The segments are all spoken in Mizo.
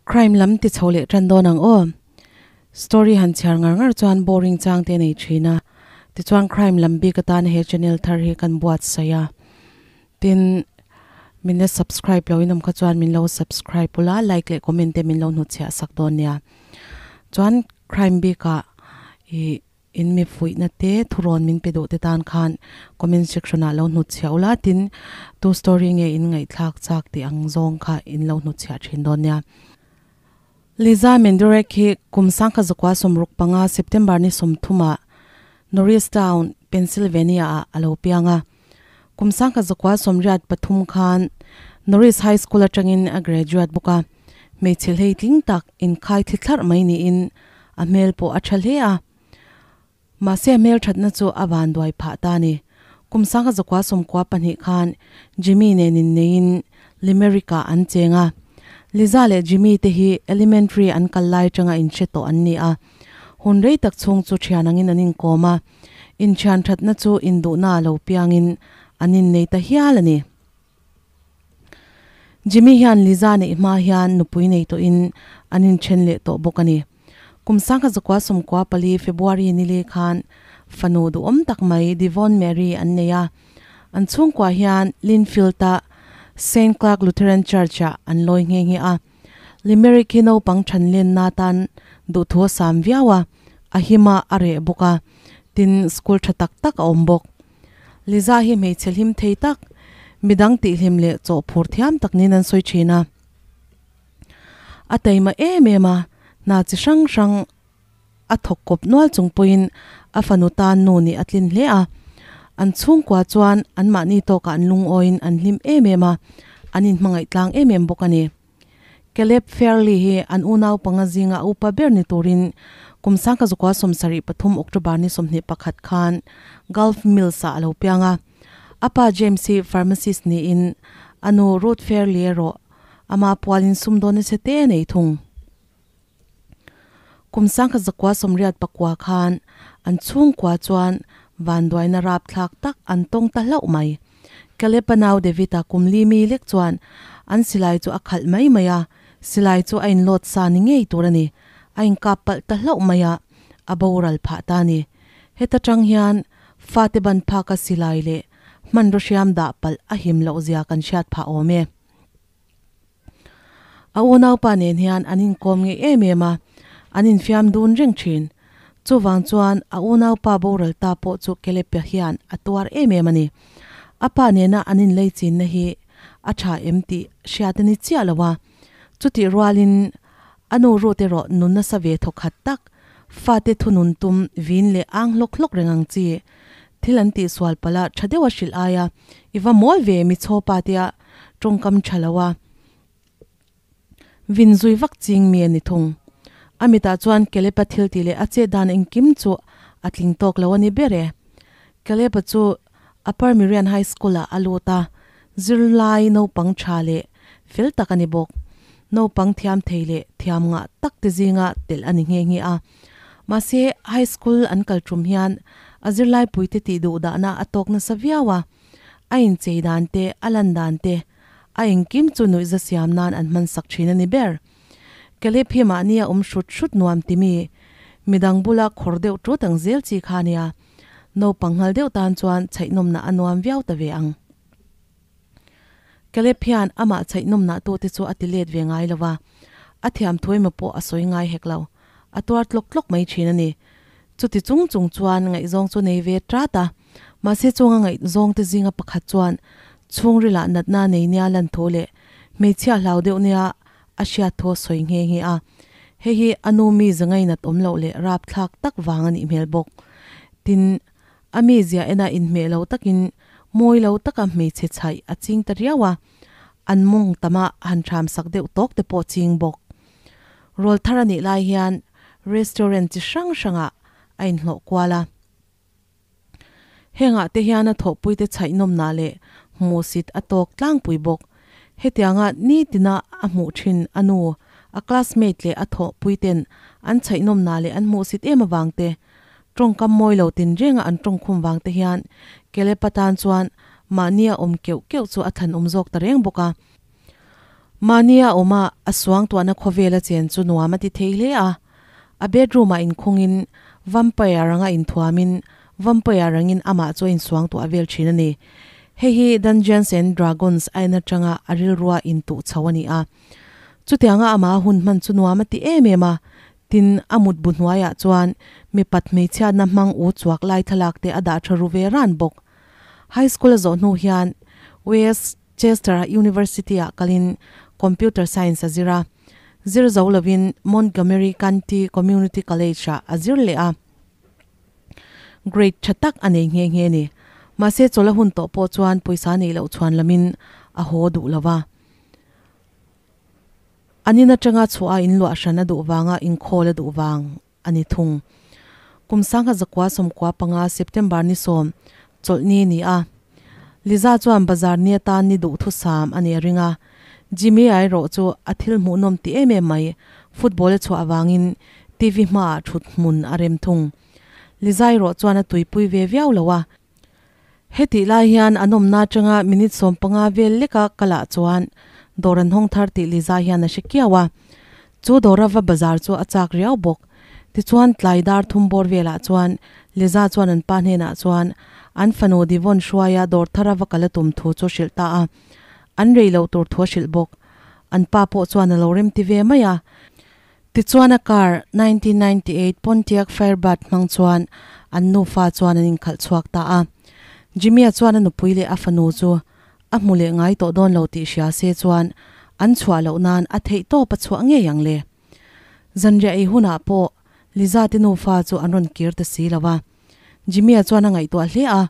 Crime lam ti chho leh tan dawn ang aw. Story han chhiar ngar ngar chuan boring chang te nei thin a. Tichuan crime lam bik atan he channel thar hi kan buatsaih a. Tin, min la subscribe lo in awm kha chuan min lo subscribe ula, like leh comment te min lo hnutchhiah sak dawn nia. Chuan crime bikah ih In mi fuihna te, thurawn min pe duh te tan khan comment section ah lo hnutchhiah ula, tin tu story nge in ngaihthlak chak tih ang zawng kha in lo hnutchhiah thin dawn nia. Liza Mendurek hi kum sangkha zakua 65 September ni 30 ah Norristown, Pennsylvania ah a lo piang a. Kum 1983 khan Norris High School atangin a graduate bawk a, hmeichhe hleitling tak inkhai thli thlarh mai niin a hmel pawh a tha hle a. Mahse a hmel thatna chu a van duai phah ta a ni. Kum 1992 khan Jimmy nen inneiin Limerick-ah an cheng a. Liza leh Jimmy te hi elementary an kal lai atanga inhre tawh an ni a. Hun rei tak chhung chu thian angin an inkawm a, inthian thatna chu induhna a lo piangin an innei ta hial a ni. Jimmy hian Liza neih hma hian nupui nei tawhin an inthen leh tawh bawk a ni. Kum 1994 February nili khan fanu duhawm tak mai Devon Mary an nei a. An chhungkua hian Linfield-a Saint Clark Lutheran Church-ah an lawi nghe nghe a. Limerick hi naupang thanlenna atan duhthu a sam viau a, a him a, a reh bawk a, tin school tha tak tak a awm bawk. Liza hi hmeichhe hlim thei tak, midang tihhlim leh chaw phur thiam tak niin an sawi thin a. A taima em em a, hna chi hrang hrang a thawk kawp nual chung pawhin a fanu tan nu nih a tlin hle a. An chhungkua chuan anmahni tawkah an lungawiin an hlim em em a, an inhmangaih tlang em em bawk a ni. Caleb Fairley hi an unau panga zinga a upa ber ni turin kum 1973 October ni 21 khan Gulf Mills-ah a lo piang a. A pa James hi pharmacist niin a nu Ruth Fairley erawh ama pualin sumdawn nasa te a nei thung. Kum 1989 khan an chhungkua chuan vanduaina rapthlak tak an tawng ta hlauh mai. Caleb-a nau David-a kum li mi lek chuan an silai chu a khalh mai mai a, silai chu a inlawt sa ni ngei tur a ni. A inkap palh ta hlauh mai a, a boral phah ta a ni. Heta tang hian fate ban phaka silai leh hmanraw hriam dah palh a him loh zia kan hriat phah awm e. A unaupa nen hian an inkawm ngei em em a, an infiam dun reng thin. Chuvang chuan a unaupa boral ta pawh chu Kelepia hian a tuar em em a ni. A pa nena an inlei chinna hi a tha em tih hriat a ni chiah lo a. Chutih rualin a nu Ruth erawh nun nasa ve thawkhat tak, fate thunun tum vin leh ang hlawk hlawk reng ang chi. Thil an tihsual palh a tha deuha hrilh aia i va mawl ve mi chhawpa tia tawngkam tha lo a vin zui vak ching mi a ni thung. A mitah chuan Caleb-a thil tih leh a chet dan engkim chu a tling tawk lo a ni ber e. Caleb-a chu Upper Merion High School-ah a lut a, zirlai naupang tha leh fel tak a ni bawk. Naupang thiam thei leh thiam ngah tak te zinga telh a ni nghe nghe a. Mahse, high school an kal tum hian a zirlaipuite tih duh dahna a tawk nasa viau a. A inchei dan te, a lan dan te, a engkim chu nuihza siam nan an hman sak thin a ni ber. Caleb hi mahni a awm hrut hrut nuam ti mi, midang bula khawr deuh tut ang zel chi kha a nia. Naupang nghal deuh tan chuan chhaihnawmna a nuam viau ta ve ang. Caleb hian amah chhaihnawmna tute chu a ti let ve ngai lo va, a thiam thu emaw pawh a sawi ngai hek lo. A tuar tlawk tlawk mai thin a ni. Chuti chung chung chuan ngaihzawng chu nei ve tat a, mahse chunga ngaihzawngte zinga pakhat chuan chhungrilah natna nei nia lan thu leh hmeichhia hlau deuh nia a hriat thu a sawi nghe nghe a. Hei hi a nu mi zangainat awm loh leh rapthlak tak vang a nih hmel bawk. Tin, a mizia ena inhmeh lo takin mawi lo taka hmeichhe chhaih a ching ta riau a, an mawng tama han thramsak deuh tawk te pawh ching bawk. Rawl thar a nih lai hian restaurant chi hrang hrangah a inhlawh kual a. Hengah te hian a thawhpuite chhaihnawmna leh hmuhsit a tawk tlangpui bawk. Hetianga nitina a hmuh thin a nu, a classmate leh a thawhpuiten an chhaihnawmna leh an hmuhsit em avang te, tawngkam mawi lo tinrenga an tawngkhum vang te hian Caleb-a tan chuan mahnia awm keuh keuh chu a thlan awm zawk ta reng bawk a. Mahnia awma a suangtuahna khawvela chen chu nuam a ti thei hle a. A bedroom ah inkhungin vampire anga inthuamin vampire angin amah chu a insuangtuah vel thin a ni. Hei hi Dungeons and Dragons a en atanga a rilrua intuh chho a ni a. Chutianga amah a hun hman chu nuam a ti em em a, tin a mutbu hnuaiah chuan mipat hmeichhiatna hmang u chuak lai thlalak te a dah tha ru ve ran bawk. High school a zawh hnu hian West Chester University ah kalin Computer Science a zir a, zir zo lovin Montgomery County Community College ah a zir leh a. Grade tha tak a nei nghe nghe ni. Mahse chawlh a hun tawh pawh chuan pawisa neih loh chhuan lamin a haw duh lo va. An in atanga chhuah a inluah hran a duh vanga inkhawl a duh vang a ni thung. Kum sangha zakua 95 September ni sawm chawlhni ni a. Liza chuan bazar ni atan ni duh thusam a nih a ring a. Jimmy a erawh chu a thil hmuhnawm ti em em mai, football a chhuah avangin TV hmaah thut hmun a rem thung. Liza erawh chuan a tuipui ve viau lo a. Hetih lai hian an awmna atanga minute 15 vel leka kalah chuan dawr an hawng thar tih Liza hian a hre kiau a. Chu dawra va bazar chu a chak riau bawk. Tichuan tlai dar thum bawr velah chuan Liza chuan an pa hnenah chuan an fanu Devon hruaia dawr thara va kal a tum thu chu hrilh ta a. An rei loh tur thu a hrilh bawk. An pa pawh chuan a lo remti ve mai a. Tichuan a car 1998 Pontiac Firebird hmang chuan an nufa chuan an inkhalh chhuak ta a. Jimmy-a chuan a nupui leh a fanu chu a hmu leh ngai tawh dawn lo tih hria se chuan an chhuah loh nan a theih tawp a chhuah ngei ang le. Zanriah ei hunah pawh Liza te nufa chu an rawn kir ta si lo a. Jimmy-a chuan a ngaihtuah hle a,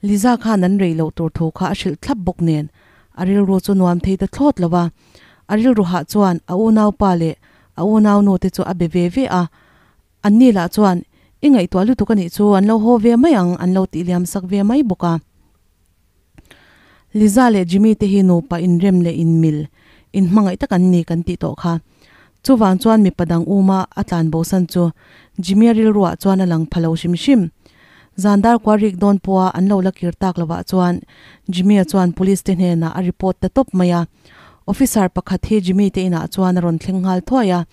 Liza khan an rei loh tur thu kha a hrilh thlap bawk nen a rilru chu nuam thei ta thlawt lo a. A rilru hah chuan a unaupa leh a unaunu te chu a be ve ve a, anni lah chuan i ngaihtuah lutuk a nih chu an lo haw ve mai ang an lo tih liam sak ve mai bawk a. Liza leh Jimmy te hi nupa inrem leh inmil, inhmangaih tak an ni kan tih tawh kha. Chuvang chuan mipa dang uma a tlan bosan chu Jimmy-a rilruah chuan a lang pha lo hrim hrim. Zan dar kua rik dawn pawha an lo la kir tak lovah chuan Jimmy-a chuan police te hnenah a report ta tawp mai a. Officer pakhat hi Jimmy te inah chuan a rawn thleng nghal thuai a.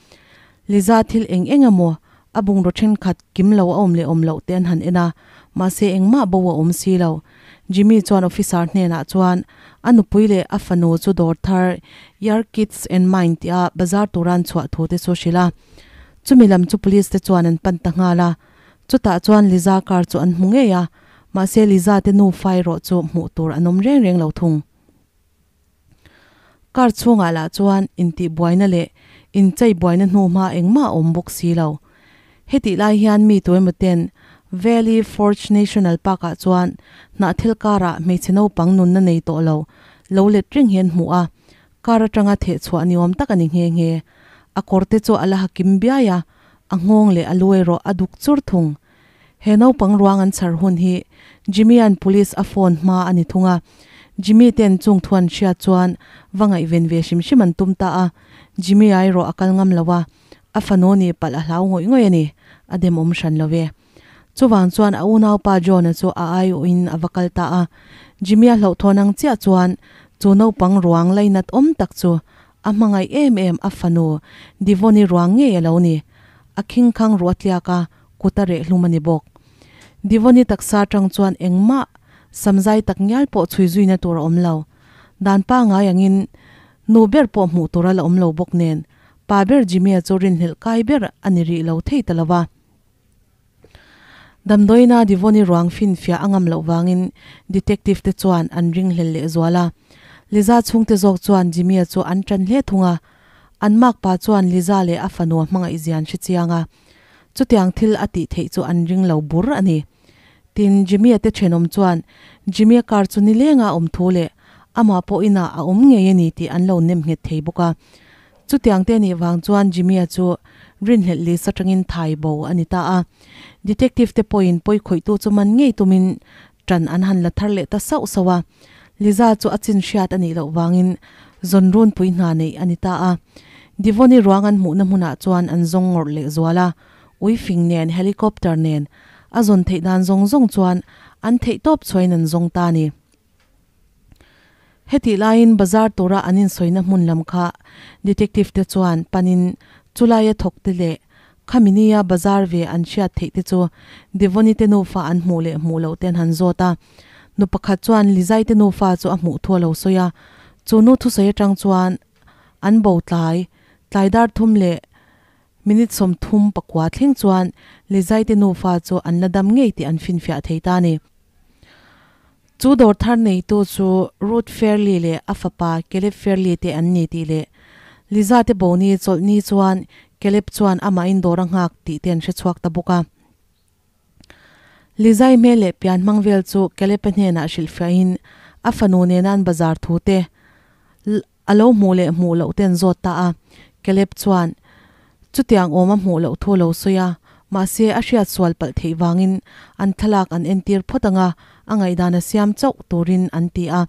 Liza thil eng eng emaw a bungraw thenkhat kim lo a awm leh awm loh te an han en a, mahse engmah bo a awm si lo. Jimmy chuan officer hnenah chuan a nupui leh a fanu chu dawr thar Your Kids and Mine tia bazar tura an chhuah thu te chu a hrilh a. Chumi lam chu police te chuan an pan ta nghal a. Chutah chuan Liza car chu an hmu ngei a, mahse Liza te nufa erawh chu hmuh tur an awm reng reng lo thung. Car chhungah lah chuan intihbuaina leh incheibuaina hnu hma engmah a awm bawk si lo. Hetih lai hian mi tu emaw ten Valley Forge National Park-ah chuan hnahthil karah hmeichhe naupang nunna nei tawh lo lo let reng hi an hmu a, car atanga thehchhuah ni awm tak a ni nghe nghe. A kawr te chu a la hakim biai a, a nghawng leh a lu erawh a duk chur thung. He naupang ruang an chhar hun hi Jimmy-a'n police a phone hma a ni thung a. Jimmy ten chung thu an hriat chuan va ngaihven ve hrim hrim an tum ta a. Jimmy-a erawh a kal ngam lo a, a fanu nih palh a hlau ngawih ngawih a ni, a demawm hran lo ve. Chuvang chuan a unaupa John-a chu a aiawhin a va kal ta a. Jimmy-a hlauhthawn ang chiah chuan chu naupang ruang lainat awm tak chu a hmangaih em em a fanu Devon-i ruang ngei a lo ni. A khingkhang ruh a tliak a, kut a reh hlum a ni bawk. Devon-i taksa atang chuan engmah samzai tak ngial pawh chhui zuina tur a awm lo. Dan pangai angin nu ber pawh hmuh tur a la awm lo bawk nen, pa ber Jimmy-a chu rinhlelh kai ber a ni rih lo thei ta lo va. Damdawiina Devon-i ruang finfiah a ngam loh vangin detective te chuan an ringhlel leh zual a. Liza chhungte zawk chuan Jimmy-a chu an tan hle thung a. An makpa chuan Liza leh a fanu a hmangaih zia an hre chiang a. Chutiang thil a tih theih chu an ring lo bur a ni. Tin, Jimmy-a te thenawm chuan Jimmy-a car chu nilenga a awm thu leh amah pawh inah a awm ngei a ni tih an lo nem nghet thei bawk a. Chutiang te nih vang chuan Jimmy-a chu rinhlelh list atangin thai bo a ni ta a. Detective te pawhin pawi khawihtu chu man ngei tumin tan an han la thar leh ta sauh sauh a. Liza chu a chin hriat a nih loh vangin zawn runpui hna neih a ni ta a. Devon-i ruang an hmuhna hmunah chuan an zawng ngawrh leh zual a, ui fing nen helicopter nen a zawn theih dan zawng zawng chuan an theih tawp chhuain an zawng ta a ni. Hetih laiin bazar tura an insawina hmun lam kha detective te chuan panin chulaia thawk te leh khami nia bazar ve an hriat theih te chu Devoni te nufa an hmuh leh hmuh loh te an han zawt a. Nu pakhat chuan Lizai te nufa chu a hmuh thu a lo sawi a, chu nu thusawi atang chuan an bo tlai tlai dar thum leh Minute 39 thleng chuan Lizai te nufa chu an la dam ngei tih an finfiah thei ta a ni. Chu dawr thar neitu chu Ruth Fairley leh a fapa Caleb Fairley te an ni tih leh Liza te boni chawlhni chuan Caleb chuan amahin dawr a nghak tih te an hre chhuak ta bawk a. Lizai hmel leh pian hmang vel chu Caleb-a hnenah hrilhfiahin a fanu nena an bazar thu te A lo hmuh leh hmuh loh te an zawt ta a, Caleb chuan chutiang awm a hmuh loh thu a lo sawi a, mahse a hriat sual palh theih vangin an thlalak an entir phawt ang a, a ngaihdan a siam chauh turin an ti a.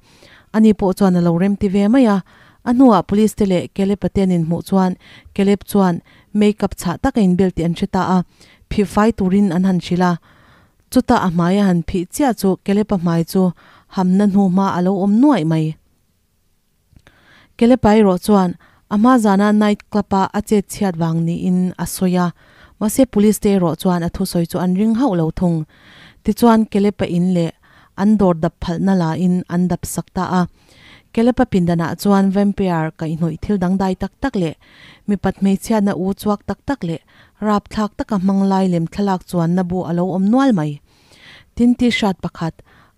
Ani pawh chuan a lo remti ve mai a. A hnuah police te leh Caleb-a te an inhmuh chuan Caleb chuan make-up chhah tak a inbel tih an hre ta a, phih fai turin an han hrilh a. Chutah a hmai a han phih chiah chu Caleb-a hmai chu hamna hnuhma a lo awm nuaih mai. Kelepa erawh chuan a hma zana night club a a chet chhiat vang niin a sawi a, mahse police te erawh chuan a thusawi chu an ring hauh lo thung. Tichuan Kelepa in leh an dawr dap phalhna la in an dap sak ta a. Kelepa pindanah chuan vampire kaihhnawih thil dangdai tak tak leh mipat hmeichhiatna u chuak tak tak leh rapthlak taka hmang lai lem thlalak chuanna bu a lo awm nual mai. Tin t-shirt pakhat,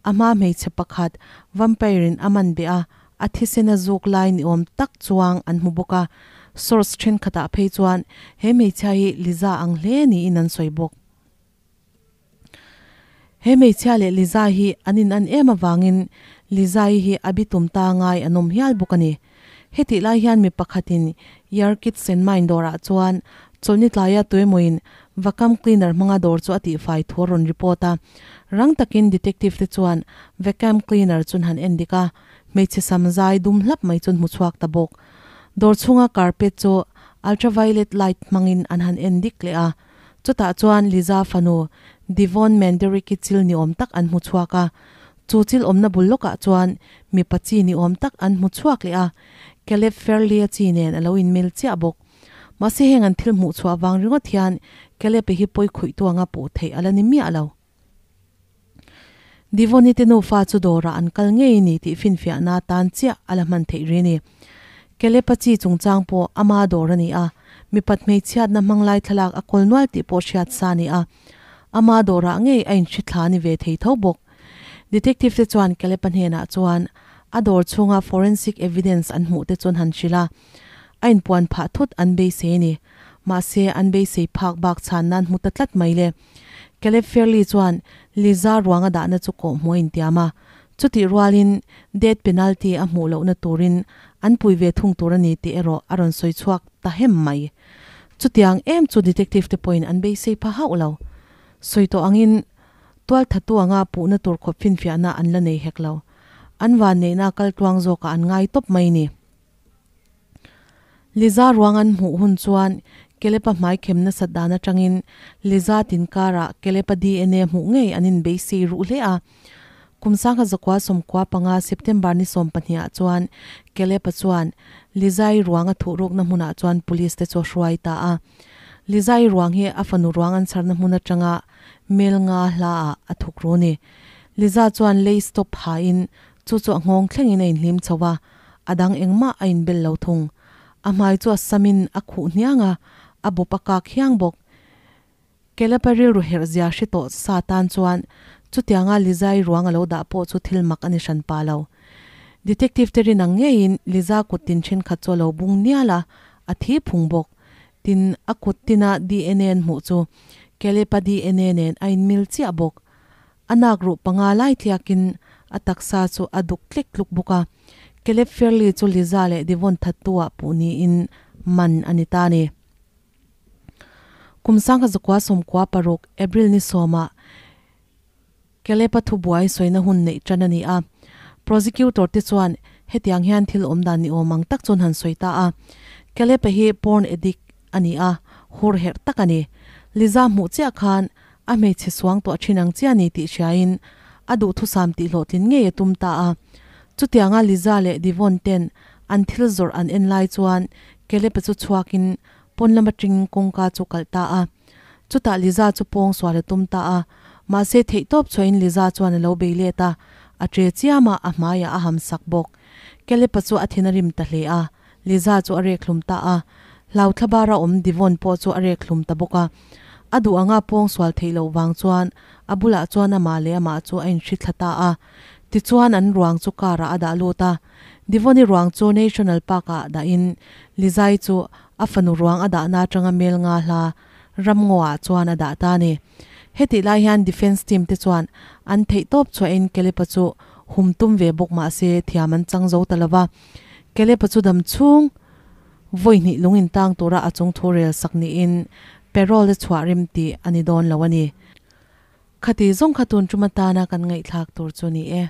a hma hmeichhe pakhat vampire in a man beh a, a thisen a zuk lai ni awm tak chuang an hmu bawk a. Source thenkhatah phei chuan he hmeichhia hi Liza ang hle niin an sawi bawk. He hmeichhia leh Liza hi an in an em avangin Liza-i hi a bitum ta ngai an awm hial bawk a ni. Hetih lai hian mi pakhatin Yarkit Senmain dawrah chuan chawlhni tlaia tuemawiin vacuum cleaner hmanga dawr chu a tihfai thu a rawn report a. Rang takin detective te chuan vacuum cleaner chun han en dik a, hmeichhe sam zai dum hlap mai chun hmu chhuak ta bawk. Dawr chhunga carpet chu ultraviolet light hmangin an han en dik leh a. Chutah chuan Liza fanu Devon Manderiki chil ni awm tak an hmu chhuak a. Chu chil awmna bul lawkah chuan mipa chi ni awm tak an hmu chhuak leh a, Caleb Fairley-a chi nen a lo inmil chiah bawk. Mahse heng an thil hmuh chhuah vang ringawt hian Caleb-a hi pawi khuih tu anga puh theih a la ni miah lo. Devon-i te nufa chu dawrah an kal ngei ni tih finfiahna atan chiah a la hman theih ri ni. Caleb-a chi chungchang pawh ama dawr a ni a, mipat hmeichhiatna hmang lai thlalak a kawl nual tih pawh hriat sa a ni a, ama dawrah ngei a inhri thla a ni ve thei tho bawk. Detective te chuan Caleb-a hnenah chuan a dawr chhunga forensic evidence an hmuh te chu an han hrilh a, a inpuan phah thut an beisei a ni. Mahse, an beisei phak bak chhan nan hmu ta tlat mai le. Caleb Fairley chuan Liza ruang a dahna chu kawh hmuh a intiam a, chutih rualin death penalty a hmuh lohna turin an pui ve thung tur a ni tih erawh a rawn sawi chhuak ta hem mai. Chutiang em chu detective te pawhin an beisei pha hauh lo. Sawi tawh angin Tualthatu anga puhna tur khawp finfiahna an la nei hek lo. An vanneihna kal tluang zawkah an ngai tawp mai ni. Liza ruang an hmuh hun chuan Kelepa hmai khem nasat dan atangin Liza tinkarah Kelepa dna hmuh ngei an inbeisei ruh hle a. Kum sangha zakua 95 September ni 12 ah chuan Kelepa chuan Lizai ruang a thuhrukna hmunah chuan police te chu a hruai ta a. Lizai ruang hi a fanu ruang an chharna hmun atanga Mel nga hla ah a thuk ru ni. Liza chuan lei stop ha in chu chu a nghawng thleng in a inhlim chho a, a dang engmah a inbel lo thung. A hmai chu a sam in a khuh hniang a, a bawp a kak hiang bawk. Caleb-a rilru herh zia hre tawh sa tan chuan chutianga Liza-i ruang a lo dah pawh chu thil mak a ni hran pa lo. Detective te rin ang ngeiin Liza kut tin thenkhat chu a lo bung nial a, a thi phung bawk. Tin, a kut tina dna an hmuh chu Caleb-a dna nen a inmil chiah bawk. A nak ruh panga lai tliakin a taksa chu a duk tlek tluk bawk a. Caleb Fairley chu Liza leh Devon thattu-ah puh niin man a ni ta a ni. Kum 1996 April ni sawmah Caleb-a thubuai sawina hun neih tan a ni a. Prosecutor te chuan hetiang hian thil awm dan ni awm ang tak chuan han sawi ta a. Caleb-a hi porn addict a ni a, hur herh tak a ni. Liza hmuh chiah khan a hmeichhe suang tawh thin ang chiah a ni tih hriain a duhthusam tih hlawhtlin ngei a tum ta a. Chutianga Liza leh Devon ten an thil zawrh an en lai chuan Caleb-a chu chhuakin pawn lama tringin kawngka chu kalh ta a. Chutah Liza chu pawng sual a tum ta a, mahse theihtawp chhuahin Liza chuan a lo bei let a, a tre chiam a, a hmaiah a ham sak bawk. Caleb-a chu a thin a rim ta hle a, Liza chu a rek hlum ta a, Hlauthla bara awm Devon pawh chu a rek hlum ta bawk a. A duh anga pawng sual theih loh vang chuan a bulah chuan amah leh amah chu a inhri thla ta a. Tichuan an ruang chu car ah a dah lut a. Devon-i ruang chu National Park ah dahin Lizai chu a fanu ruang a dahna atanga mel nga hla ramngaw ah chuan a dah ta a ni. Hetih lai hian defence team te chuan an theih tawp chhuahin Caleb-a chu hum tum ve bawk mah se thiam an chang zo ta lo va. Caleb-a chu dam chhung vawi hnih lung in tang tura a chung thu rel sak niin parole a chhuah rem tih a ni dawn lo a ni. Khati zawng kha tun tum atana kan ngaihthlak tur chu ni e.